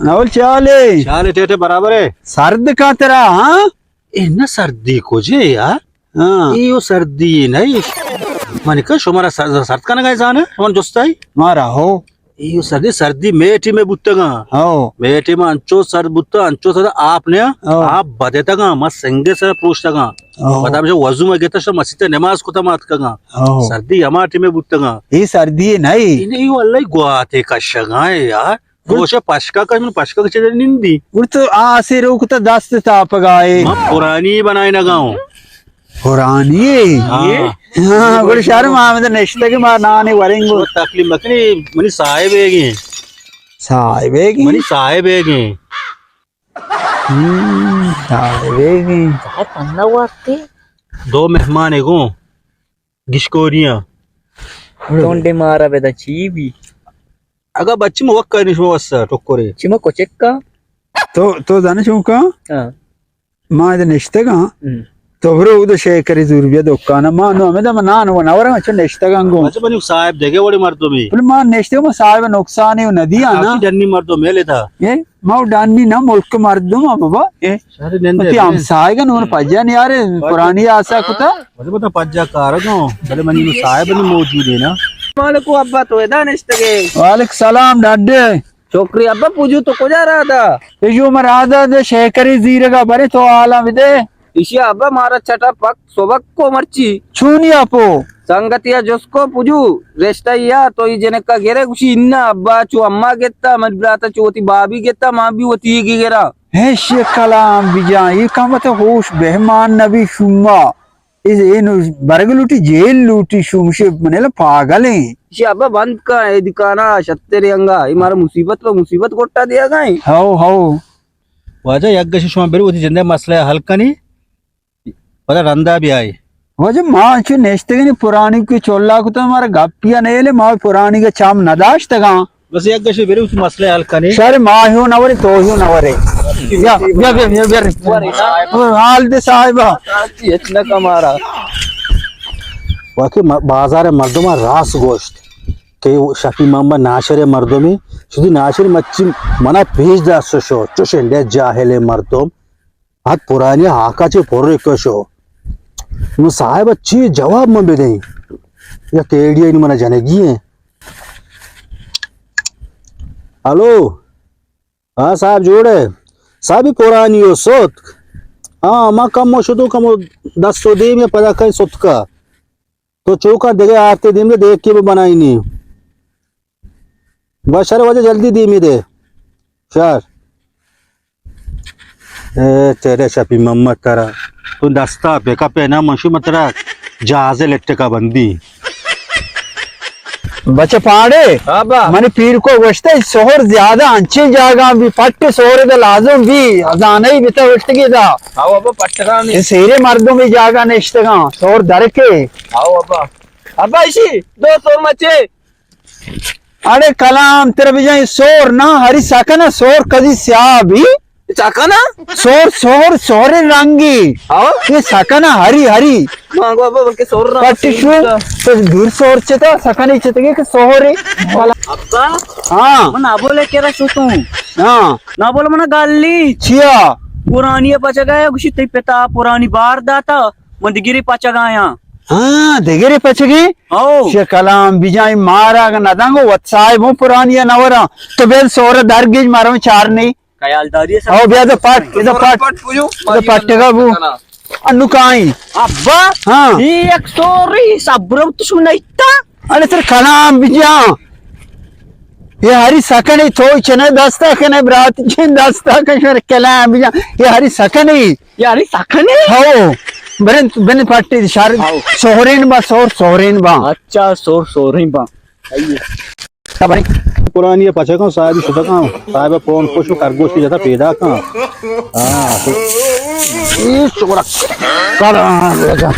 نول چالے۔ چالے ٹیٹے برابر ہے۔ سرد کا ترا، ہاں؟ اے نہ سردی کجے یار؟ ہاں۔ اے او سردی نہیں۔ من کہ شمارا سر-، سرد کنگا زانا؟ شما جستائی؟ مارا ہو۔ اے او سردی، سردی میٹی میں بوتگاں۔ ہو۔ میٹی میں انچو سرد بوتا، انچو سرد آپ نیا، ہو۔ آپ بدتگاں، ما سنگے سر پروشتگاں۔ ہو۔ پدا مجھے وضو میں گتا شا مسیت نماز کتا ماتکگاں۔ ہو۔ سردی ہما ٹی میں بوتگاں۔ اے سردی نہیں۔ اے نہیں، او اللہ گواتے کشگاں یار۔ گوشے پشکا کش، من پشکا کش نندی۔ گڑ تو آسے روک تا دست تاپگا اے۔ من پرانی بنائے نگا ہوں۔ پرانی اے؟ ہاں۔ ہاں، گڑ شر ما ہمیں نشتگ ما نانے ورنگو۔ تو تکلیف مکنی، منی صاحب ہے گے۔ صاحب ہے گے؟ منی صاحب ہے گے۔ ہم، صاحب ہے گے۔ صاحب پنہ وقتی۔ دو مہمان ہے گو۔ گشکوریاں۔ ٹونڈے مارا بدا چی بی؟ اگا بچی مو وقت کرنی شما واسطہ ٹکرے۔ چی ما کچکا؟ تو، تو زانے چونکا؟ ہاں۔ ما ادا نشتگاں۔ ہم۔ تو برو ادا شیکری زور بیا دکانا۔ ما نو ہمیں دا ما نان و نورم چو نشتگاں گو۔ اچھا بنی صاحب دیگه وڑی مردمی۔ بل ما نشتگاں، ما صاحب نقصانی و ندی آنا۔ ڈنی مردم ہے لیتا۔ اے؟ ما ڈانی نہ ملک مردم ہاں بابا۔ اے؟ شر نندے وتی ہمسایگاں نون پجا نیارے، پرانی آسا کتا۔ بلے بتا پجا کارگاں، بلے منی نو صاحب نی موجود ہے نا۔ مالکو ابا تو ادا نشتگے۔ وعلیکم سلام ڈاڈے۔ شکری ابا پجو تو کجا رہا دا؟ پجو ما رہا دا دے شیکری زیرگا برے تو حالا بدے۔ ایشی ابا مارا چٹا پک سبک کو مرچی۔ چونی اپو؟ سنگتیا جست کو پجو، رشتہ یا تو ای جنکا گرے؟ گوشی انا ابا، چو اما گتا، من براتا چو وتی بابی گتا، ما بی وتی گی گرا۔ ہے شی کلام بجان، ای کم تو ہوش بہمان نبی شما۔ اس اینو برگ لوٹی، جیل لوٹی، شمشے منلا پاگل ہیں۔ شی ابا بند کا اے دکانا شتر انگا، ای مارا مصیبت پہ مصیبت گوٹا دیا گئے۔ How, how. واجہ یک گشی شما برو وتی جندے مسئلہ حل کنی۔ پدا رندا بیائے۔ واجہ ما انچو نشتگیں پرانی کہ چلا کتا، مارا گپیا نیلے، ما پرانی کا چام نداشتگاں۔ بس یک گشے برے اس مسئلہ حل کنے۔ شر ما ہیو نورے، تو ہیو نورے۔ بیا، بیا، بیا، بیا، بیا۔ حال دے صاحبہ۔ ہچ نہ کمارا۔ واقعی م-، بازار مردم راس گوشت کہ شفیع محمد ناشر مردمی، شدی ناشر مچی منا پیش دست شو، چوش انڈے جاہل مردم۔ ات پرانی ہاکا چے پر کشو۔ نو صاحب چی جواب من بدیں؟ یا کیڑی نی منا جنگی ہیں۔ ہلو۔ ہاں صاحب جوڑ ہے۔ صاحب پرانی ہو ستک۔ ہاں ما کم شدو کم دست و دیم یا پدا کئی ستکا۔ تو چوکا دگہ آرتے دیم دے، دیکھ کے بنائینی۔ بس شر واجہ جلدی دیمی دے۔ شر۔ اے تیرے شفیع محمد ترا۔ تو دستا پہ کپے نا منشی مترا جہاز لٹکا بندی۔ بچہ پاڑے، ہاں با۔ منی پیر کو گوشتے، سہر زیادہ انچیں جاگاں بی، پٹ سہر دا لازم بی، ہزانہ ہی بیتا گوشتگی دا۔ ہاں با، پٹ کامی۔ اے سیرے مردم ای جاگہ نشتگاں، سہر درکے۔ ہاں با۔ ابا ایشی، دو سہر مچے۔ اڑے کلام ترا بجائیں سہر نا، ہری سکن سہر کدی سیاہ بی۔ چاکانا؟ سور، سور، سور رنگی۔ ہاں؟ یہ سکنا ہری، ہری۔ مانگو ابا بلکہ سور رنگ پٹی شو، تو دور سور چتا، سکنے چتگے کہ سور ہے۔ ابا؟ ہاں۔ من ابولے کرا شو تو؟ ہاں۔ نہ بول منا گالی۔ چیا؟ پرانی پچا گیا، گوشی تی پتا پرانی بار داتا، من دگری پچا گایا۔ ہاں، دگری پچگی؟ ہاں۔ شی کلام بجائیں مارا اگا ندانگو، وت صاحب ہوں پرانی نورا۔ تو بین سور درگیج مارا چار نہیں۔ خیالداری ہے سب۔ او بیا تو پٹ، ادھر پٹ۔ پٹ پوجو، ادھر پٹے گا بو۔ انو کائیں؟ ابا، ہاں۔ یہ ایک سوری صبر تو سنائتا۔ ارے تر کلام بجا۔ یہ ہری سکنے تو چنے دستا کنے برات چن دستا کنے کلام بجا۔ یہ ہری سکنے۔ یہ ہری سکنے؟ ہاؤ۔ برن، بن پٹے شار۔ ہاؤ۔ سہرین با، سور سہرین با۔ اچھا، سور سہرین با۔ آئیے۔ پرانی پچکاں صاحب شتکاں، صاحب پون خوش و خرگوش کی جتا پیدا کاں۔ ہاں، تو یہ چورا کرا لگا۔